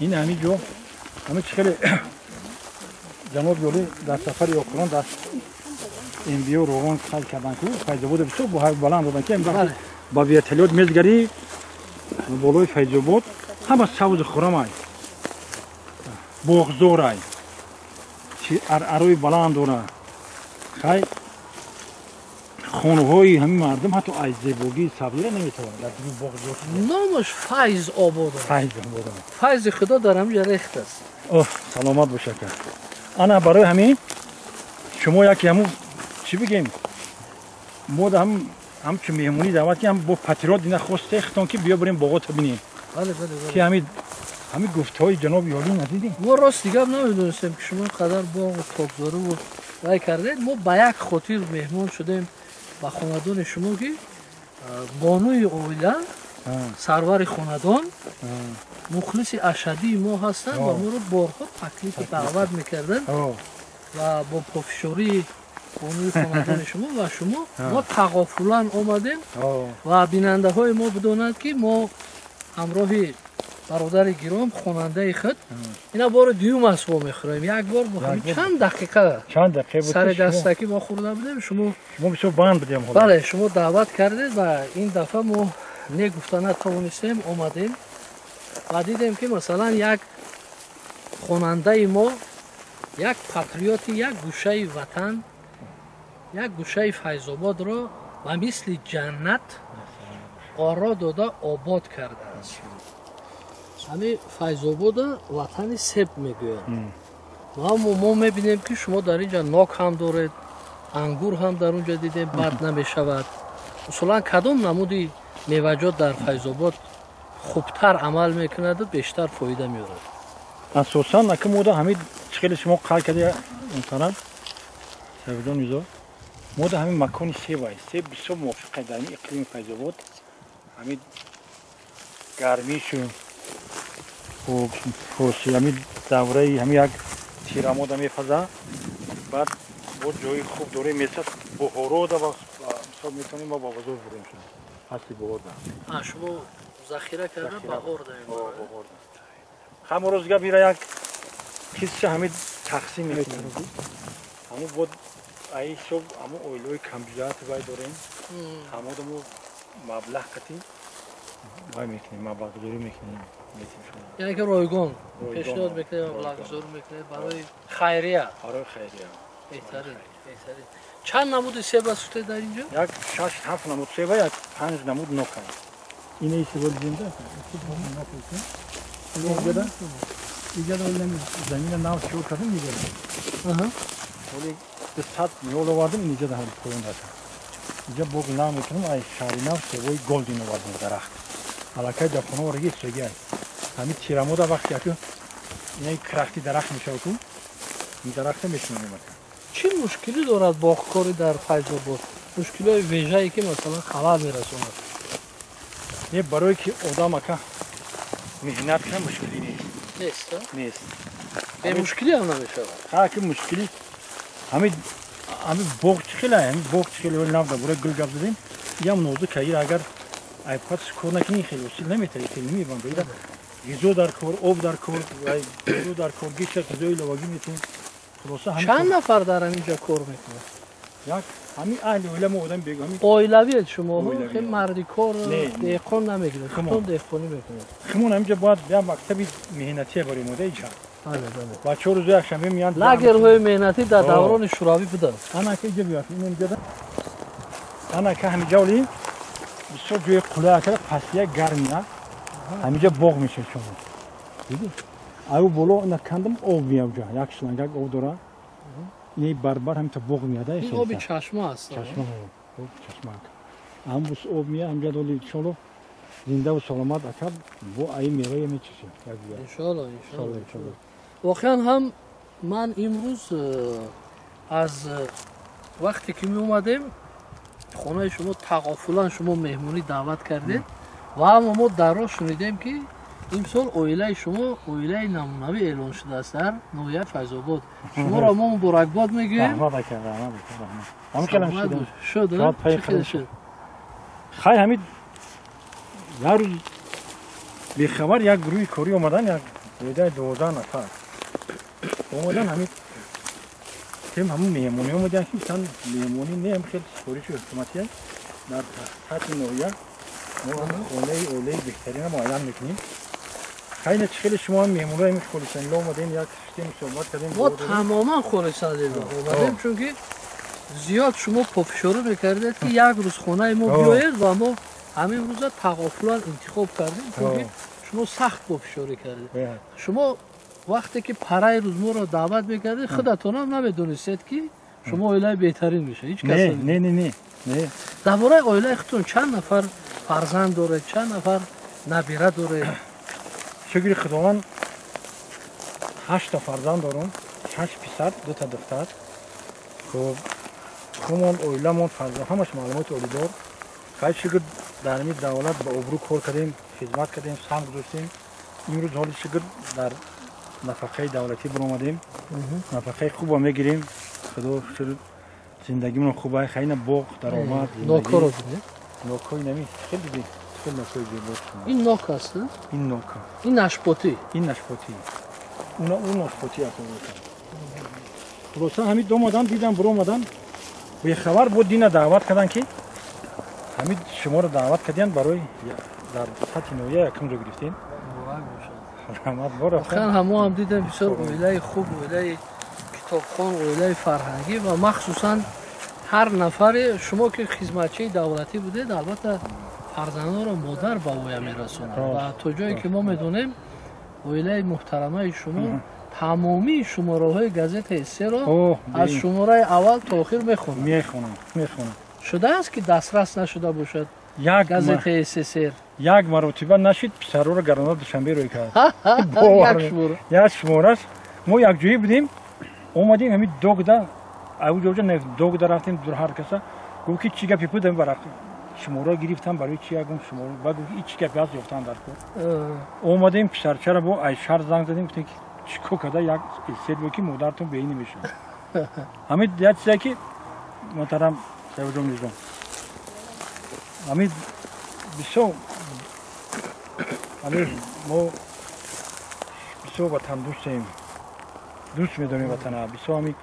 Ин ҳамин ҷо ҳамин чи хеле ҷаноби олӣ дар сафари охирон дар МБО Роғон қайд карданд, ку Файзобода бисёр баланд доданд, ки ба вертолёт мезгарӣ болои Файзобод, ҳама сабзу хуррамай, боғзорай, арои баланд дора. Хай, хонаҳои ҳамин мардум ҳатто аз зебогии сабзира наметавонад дар дури боғ ҷо. Номаш Файз Обод. Файз Обод. Файзи Худо дар ҳаминҷа рехт аст. Оҳ, саломат бош, ака. Ана барои ҳамин шумо яке ҳамун чӣ бигем, мо да ҳамчун меҳмонӣ даъват ки ҳам бо патриот ина хосте хитон, ки биё бирем боғота бинем, ки ҳамин гуфтаҳои ҷаноби олӣ надидем. Мо рости гап намедонистем, ки шумо қадар боғу токзоруву вай кардед. Мо ба як хотир меҳмон шудем ба хонадони шумо, ки бонуи оила, сарвари хонадон, мухлиси ашадии мо ҳастанд ва моро борҳо таклифу даъват мекарданд ва бо пофишории бонуи хонадони шумо ва шумо мо тағофулан омадем. Ва бинандаҳои мо бидонанд, ки мо ҳамроҳи бародари гиром, хонандаи худ, ина бори дуюм аст мо мехӯрем. Як бор чанд дақиқа сари дастакӣ мо хӯрда будем. Шумо шумо бисёр банд будем. Бале, шумо даъват кардед ва ин дафъа мо не гуфта натавонистем, омадем ва дидем, ки масалан як хонандаи мо, як патриоти як гӯшаи ватан, як гӯшаи Файзободро ба мисли ҷаннат оро дода, обод кардааст. Ҳамин Файзобода ватани себ мегӯянд. Аммо мо мебинем, ки шумо дар ин ҷа нок ҳам доред, ангур ҳам дар он ҷа дидем, бад намешавад. Усулан кадом намуди меваҷот дар Файзобод хубтар амал мекунаду бештар фоида меорад? Асосан ака мода ҳамин чӣ хеле шумо қайд карда, муҳтарам Сафиҷон Мирзо, мода ҳамин макони себ аст. Себ бисёр мувофиқ дар ин иқлими Файзобод, ҳамин гармишу ҳамин давраи ҳамин як тирамода мепаза, баъд бо ҷои хуб дорем, месад буҳорода мисол метавонем мо ба бозор бурем фасли буҳорда. Шумо захира карда баҳор. Ҳамо рӯзга бира як қисша ҳамин тақсим мекунем, ҳамун бод аи ҳисоб ҳамун оилаҳои камбизоати вай дорем, ҳамодамо маблағ қатӣ вай мекунем, маблағгузорӣ мекунем. Яъне ки ройгон пешниҳод мекунед, маблағгузорӣ мекунед барои хайрия. Барои хайрия. Беҳтарин, беҳтарин. Чанд намуди себ аст гуфтед дар инҷо? Як шаш ҳафт намуд себа, як панҷ намуд нок аст. Ина себо дидемда, иҷада замина нав чор кардем, иҷада ҳоли 200 ниҳол овардем, инҷа ҳам поён дата инҷа боғи нав мекунем. Ай шаҳри нав себои голдин овардем, дарахт аллакай дар хона ораги истогӣ аст. Ҳамин тирамода вақте аку инаи крахти дарахт мешава, ку ин дарахта мешунонем ака. Чӣ мушкилӣ дорад боғкорӣ дар Файзобод? Мушкилиҳои вежае, ки масалан халал мерасонад? Не, барое ки одам ака меҳнат кунад, мушкилӣ нест. Нест? Нест. Бемушкилӣ ҳам намешавад. Ҳа, ки мушкилӣ ҳамин боғ чӣ хеле, ҳамин боғ чӣ хеле нав дар бораи гул гап задем, ям нозук аир, агар айбқат кор накунӣ, хеле усил наметавӣ, хеле намебанда. Ира ғизо дар кор, об дар кор, ғизо дар кор, гиша ғизои иловагӣ метавонем. Хулоса. Чанд нафар дар ҳамин ҷо кор мекунад? Як ҳамин аҳли оила мо одам бегу ҳамин. Оилавиед шумо? Хеле марди кор деҳқон намегирад, худтон деҳқонӣ мекунед? Химон ҳаминҷа бояд як мактаби меҳнатие барои мода иҷа. Бачаҳо рӯзи якшанбе меянд. Лагерҳои меҳнатӣ дар даврони шӯравӣ буданд. Ана ка иҷа биёд, инҷа ана ка ҳаминҷа оли бисёр ҷои қулай ака, пастия гармия, ҳаминҷа боғ мешавад. Шумо дидӣ, аю боло ина кандам, об меяд, як шлангак об дора, ини барбар ҳаминта боғ меяд. Ин оби чашма аст? Чашма, чашма ҳам бус об меяд ҳаминҷа. Доли иншоалло зиндаву саломат ака, бо аи мевае мечашем. Иншоалло, иншоалло. Воқеан ҳам ман имрӯз аз вақте ки меомадем хонаи шумо, тағофулан шумо меҳмонӣ даъват кардед ва аммо мо дар роҳ шунидем, ки имсол оилаи шумо оилаи намунавӣ эълон шудааст дар ноҳияи Файзобод. Шуморо мо муборакбод мегӯем. Шуд? Хай, ҳамин як рӯз бехабар як гурӯҳи корӣ омадан, як Оилаи 12 нафар. Омадан ҳамин тем ҳамун меҳмонӣ омадан ки гуфтан меҳмонӣ не, ҳам хел супориши ҳукуматия дар сатҳи ноҳия мо хонаи оилаи беҳтарина муайян мекунем. Хайне чӣ хеле шумо ҳам меҳмонҳои ҳамин Холисанило омадем, як шиштем, суҳбат кардем. Мо тамоман Холисанило омадем, чунки зиёд шумо пофишорӣ мекардед ки як рӯз хонаи мо биёед ва мо ҳамин рӯза тағофулан интихоб кардем, чунки шумо сахт пофишорӣ кардед. Шумо вақте ки параи рӯз моро даъват мекардед, худатонам намедонистед ки шумо оилаи беҳтарин мешавед. Ҳеҷ кас не, не, не, не. Дар бораи оилаи худтон чанд нафар фарзанд доред, чанд нафар набира доред? Шукри Худованд 8 та фарзанд дорам, 6 писар, 2 та духтар. Хуб, хумон, оиламон, фарзанд ҳамаш маълумоти олӣ дор. Хай шукр дар ин давлат ба обрӯ кор кардем, хизмат кардем, сам гузоштем. Имрӯз ҳоли шукр дар нафақаи давлатӣ баромадем. Нафақаи хуб мегирем. Худо шукр зиндагимон хуб ай, хайна боғ, даромад. Нокоро дидед? Нокои нами, хеле дидем. Ин нок аст, не? Ин нок. Ин нашпотӣ. Ин нашпотӣ. Уна нашпотӣ аст. Хулоса ҳамин домадан дидам, баромадан. Бехабар буд, дина даъват карданд ки ҳамин шуморо даъват карданд барои дар сатҳи ноҳия якум ҷо гирифтем. Раҳмат бор. Воқеан ҳамо ҳам дидем бисёр оилаи хуб, оилаи китобхон, оилаи фарҳангӣ ва махсусан ҳар нафаре шумо ки хизматчии давлатӣ будед, албатта фарзандонро модар ба воя мерасонад ва то ҷое ки мо медонем оилаи муҳтарамаи шумо тамомии шумораҳои газетаи СССР-ро аз шумораи аввал то охир мехонад. Мехонад. Шудааст ки дастрас нашуда бошад газетаи СССР? Як маротиба нашид, писарҳоро гаронда Душанбе рӯй кард. Як шумораш. Мо якҷоӣ будем, омадем ҳамин догда, авҷоҷа догда рафтем дур ҳар каса, гуфт ки чӣ гапе буд, ҳамин варақ шуморо гирифтам барои чи ягон шуморо, ба гуфт ки чӣ гапе ҳаст ёфтан дар кор. Омадем писарчаро бо айшар занг задем, гуфтем ки чӣ кор карда як СССР буд ки модаратон беин намешавад. Ҳамин як чизе ки муҳтарам Саидҷон Мирзо, ҳамин бисёр ҳамин мо бисёр ватандӯстем, дӯст медорем ватана, бисёр ҳамин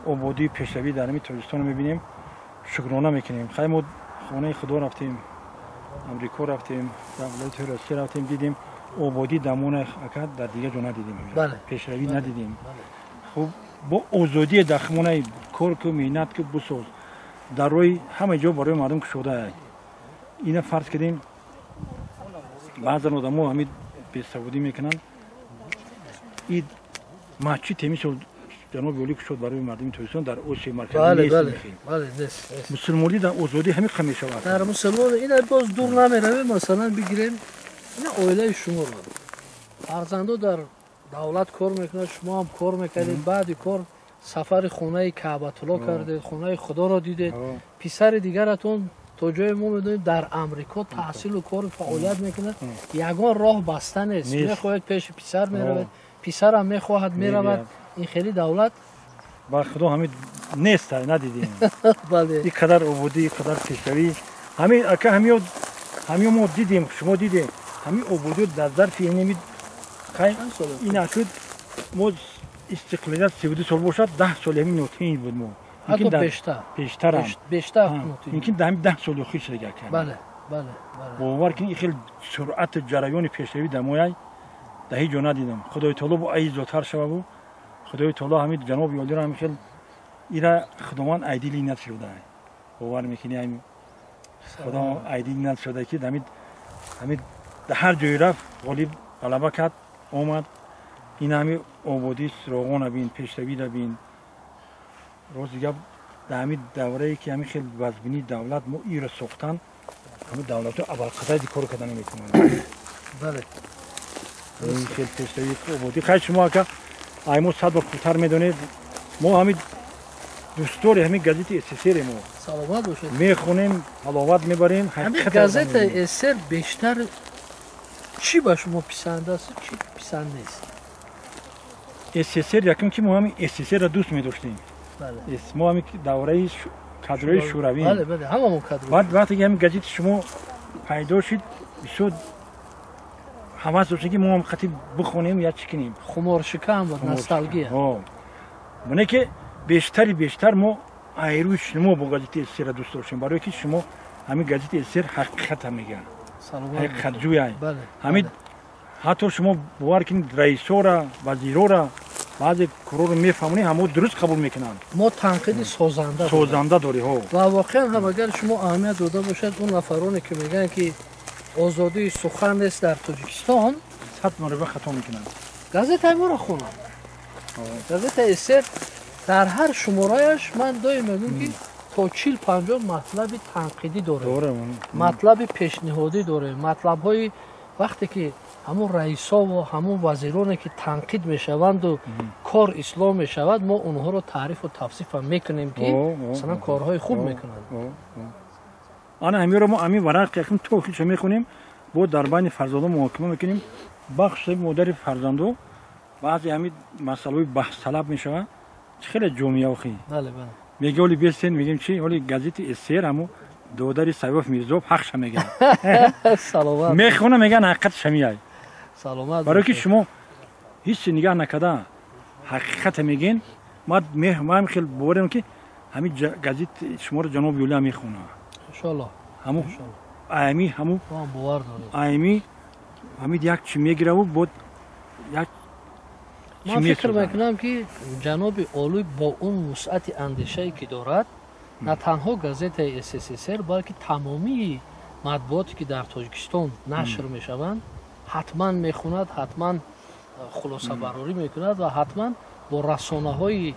ободии пешравӣ дар ҳамин Тоҷикистонро мебинем, шукрона мекунем. Хай мо хонаи Худо рафтем, Амрико рафтем, давлати Россия рафтем, дидем ободӣ дамона ака дар дигар ҷо надидем, пешравӣ надидем. Хуб, бо озодии дар хумонаи кор ку, меҳнат ку, бисоз, дар роҳи ҳама ҷо барои мардум кушода. Ина фарз кардем, баъзан одамо ҳамин бесаводӣ мекунанд. Ид масҷид ҳамин ҷаноби олӣ кушод барои мардуми Тоҷикистон дар Осиёи Марказӣ нест. Мусулмонӣ дар озодӣ ҳамин қадр мешавад. Дар мусулмон ина боз дур намеравем, масалан бигирем ина оилаи шуморо. Фарзандо дар давлат кор мекунад, шумо ҳам кор мекардед, баъди кор сафари хонаи Каъбатулло кардед, хонаи Худоро дидед. Писари дигаратон то ҷое мо медонем дар Амрико таҳсилу кору фаъолият мекунад, ягон роҳ баста нест. Мехоҳед пеши писар меравед, писарам мехоҳад меравад. Ин хеле давлат ба Худо ҳамин нест, надидем. Бале. Ин қадар ободӣ, ин қадар пешравӣ. Ҳамин ака ҳамин мо дидем, шумо дидем. Ҳамин ободӣ дар зарфи ин ин акуд мо истиқлолият 32 сол бошад, 10 соли ҳамин нотинг буд мо. Ҳатто бештар. Бештарам. Бештар нотинг. Мумкин дар ҳамин 10 соли охир шуда ака. Бале, бале, бале. Бовар кунед, ин хеле суръати ҷараёни пешравӣ дар мояй дар ҳеҷ ҷо надидам. Худои таоло бо ай зотар шававу Худои таоло ҳамин ҷаноби олиро ҳамин хел ира Худованд айдили нашуда. Бовар мекунӣ ҳамин Худо айдили нашуда ки ҳамин дар ҳар ҷое рафт ғолиб ғалаба кард, омад. Ин ҳамин ободӣ Роғона бин, пешравиро бин. Рост гап дар ҳамин даврае ки ҳамин хел вазбинии давлат мо иро сохтан, ҳамин давлатҳо абарқадари кор карда наметавонанд. Бале. Ин хел пешравӣ ободӣ. Хай шумо ака ай мо 100 бор хубтар медонед. Мо ҳамин дӯстдори ҳамин газети СССР мо. Саломат бошед. Мехонем, ҳаловат мебарем. Ҳамин газетаи СССР бештар чӣ ба шумо писанд аст, чӣ писанд нест? СССР якум ки мо ҳамин СССР-ро дӯст медоштем. Мо ҳамин давраи кадрои шӯравӣ. Бале, бале, ҳамамон кадро. Баъд вақте ки ҳамин газети шумо пайдо шуд, бисёр ҳавас доштем ки мо ҳам хати бихонем я чӣ кунем. Хуморшикам буд, носталгия. Мане ки бештари бештар мо айрӯи шумо бо газетаи СССР дӯст доштем, барое ки шумо ҳамин газетаи СССР ҳақиқата мегӯянд, ҳақиқатҷӯяй. Ҳамин ҳатто шумо бовар кунед, раисора, вазирора баъзе корҳоро мефаҳмонед, ҳамо дуруст қабул мекунанд. Мо танқиди созанда дорӣ. Ва воқеан ҳам агар шумо аҳамият дода бошад, он нафароне ки мегӯянд ки озодии сухан нест дар Тоҷикистон, 100 маротиба хато мекунанд. Газетаи моро хонанд. Газетаи СССР дар ҳар шумораяш ман доим мегӯям ки то 40-50 матлаби танқидӣ дорем, матлаби пешниҳодӣ дорем, матлабҳои вақте ки ҳамун раисову ҳамун вазироне ки танқид мешаванду кор ислоҳ мешавад, мо онҳоро таърифу тавсифам мекунем ки масалан корҳои хуб мекунанд. Ана ҳаминро мо ҳамин варақ якм то охирша мехонем, бо дар байни фарзандо муҳокима мекунем. Бахши модари фарзандо баъзе ҳамин масъалаҳои баҳсталаб мешавад. Чӣ хеле ҷомеа охи мега оли бесен, мегем чи оли газети СССР ҳамо додари Саёф Мирзоев ҳақша мегӯяд. Саломат. Мехона мегӯян ҳақиқат шамиай. Саломат. Барои ки шумо ҳеҷ чи нигаҳ накарда ҳақиқата мегӯен, ман хел боварем ки ҳамин газет шуморо ҷаноби Юлия мехона. Иншоаллоҳ. Ҳаму ами ҳаму бовар дорем. Ами ҳамин як чи мегираву бод як. Ман фикр мекунам ки ҷаноби олӣ бо он вусъати андешае ки дорад, на танҳо газетаи СССР, балки тамомии матбуоте ки дар Тоҷикистон нашр мешаванд, ҳатман мехонад, ҳатман хулосабарорӣ мекунад ва ҳатман бо расонаҳои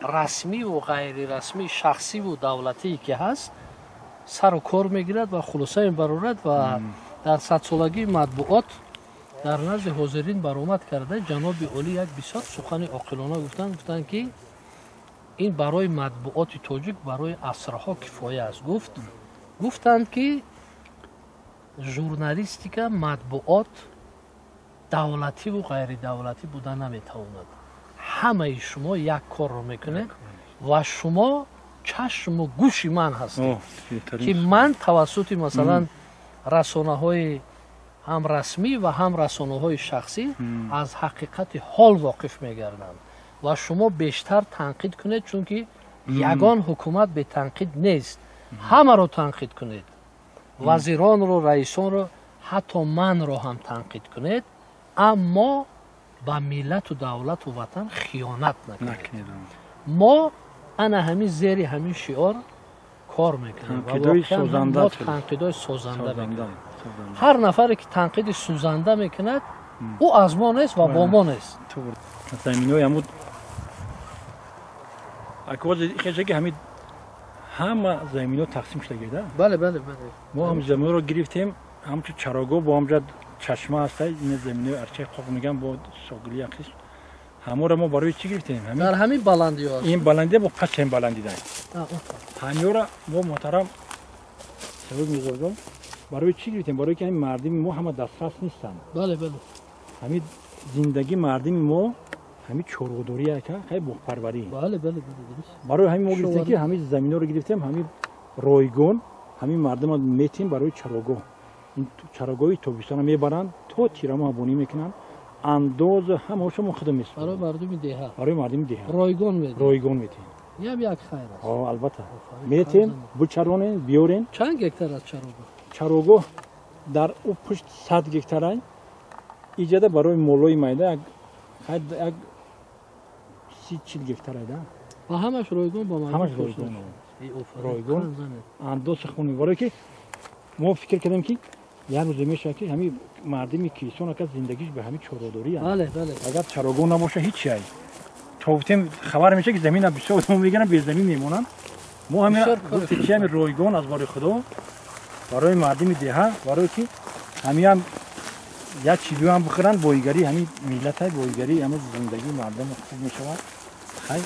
расмиву ғайрирасмӣ, шахсиву давлатие ки ҳаст сару кор мегирад ва хулоса мебарорад. Ва дар садсолагии матбуот дар назди ҳозирин баромад карда ҷаноби олӣ як бисёр сухани оқилона гуфтанд, гуфтанд ки ин барои матбуоти тоҷик барои асрҳо кифоя аст. Гуфтанд ки журналистика, матбуот давлативу ғайридавлатӣ буда наметавонад. Ҳамаи шумо як корро мекунед ва шумо чашму гӯши ман ҳастед, ки ман тавассути масалан расонаҳои ҳам расмӣ ва ҳам расонаҳои шахсӣ аз ҳақиқати ҳол воқиф мегардам ва шумо бештар танқид кунед, чунки ягон ҳукумат бетанқид нест. Ҳамаро танқид кунед, вазиронро, раисонро, ҳатто манро ҳам танқид кунед, аммо ба миллату давлату ватан хиёнат накунед. Мо ана ҳамин зери ҳамин шиор кор мекунем ва воқеан мо танқидҳои созанда мекунем. Ҳар нафаре ки танқиди сӯзанда мекунад, ӯ аз мо нест ва бо мо нест. Ҳамин ҳама заминҳо тақсим шуда. Бале, бале, бале. Мо ҳам заминҳоро гирифтем, ҳамчун чарогоҳ бо ҳамҷа чашма ҳаста, ин заминҳои арчаи қоқ мегӯям, бо согили яқис. Ҳаморо мо барои чӣ гирифтем? Дар ҳамин баландиҳо аст. Ин баландиҳо бо пас ҳам баландида. Ҳамиҳоро мо муҳтарам Саёф Мирзоҷон барои чӣ гирифтем? Барои ки ҳамин мардими мо ҳама дастрас нестанд. Бале, бале. Ҳамин зиндагии мардими мо ҳамин чорводорӣ яка, хай боғпарварӣ. Бале, бале, бале. Барои ҳамин мо гирифтем ки ҳамин заминҳоро гирифтем, ҳамин ройгон, ҳамин мардумро метем барои чарогоҳ. Ин чарогоҳи тобистона мебаранд, то тирамоҳ бонӣ мекунанд. Андоза ҳамаашо мо худо месупорем. Барои мардуми деҳа. Барои мардуми деҳа. Ройгон медиҳем. Ройгон медиҳем. Ин як хайр аст. Ҳо, албатта. Метем, бучаронем, биёрем. Чанд гектар аст чарогоҳ? Чарогоҳ дар ӯ пушт 100 гектар ай. Иҷада барои молои майда як 30-40 гектар ай да. Ва ҳамаш ройгон ба мардум. Ҳамаш ройгон. Ройгон. Андоз хунӣ барои ки мо фикр кардем ки як рӯзе мешавад ки ҳамин мардуми кисон ака зиндагиш ба ҳамин чорводорӣ аст. Бале, бале. Агар чарогоҳ набошад ҳеҷ чи ай. То гуфтем хабар мешавад ки замина бисёр одам мегиранд, безамин мемонанд. Мо ҳамин гуфтем чи ҳамин ройгон аз бори Худо барои мардуми деҳа, барои ки ҳамиам як чизиам бихӯранд, боигарӣ ҳамин миллата, боигарӣ ҳамин зиндагии мардум хуб мешавад. Хай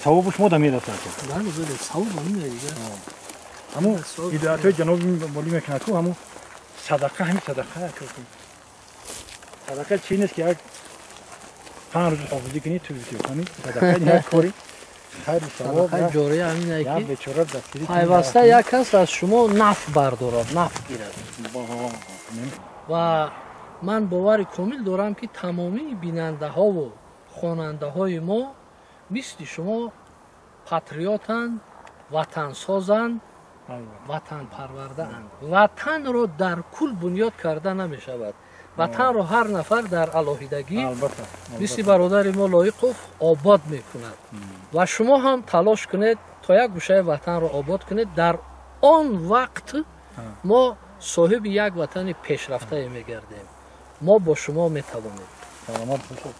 савобаш мо да мерасад. Бале, бале, савоб ҳамин дигар. Ҳамун ҳидоятҳои ҷаноби молӣ мекунад ку ҳамун садақа, ҳамин садақа садақа чи нест ки як 5 рӯз ҳофизӣ кунӣ ту битӣ. Ҳамин садақа як кори хайру савоб, ҷория ҳамин ки бечора дастгирӣ пайваста як кас аз шумо наф бардорад, наф гирад. Ва Ман бовари комил дорам, ки тамомии бинандаҳову хонандаҳои мо мисли шумо патриотанд, ватансозанд, ватанпарвардаанд. Ватанро дар кул бунёд карда намешавад, ватанро ҳар нафар дар алоҳидагӣ мисли бародари мо Лоиқов обод мекунад. Ва шумо ҳам талош кунед, то як гӯшаи ватанро обод кунед. Дар он вақт мо соҳиби як ватани пешрафтае мегардем. Мо бо шумо метавонем. Саломат бошед.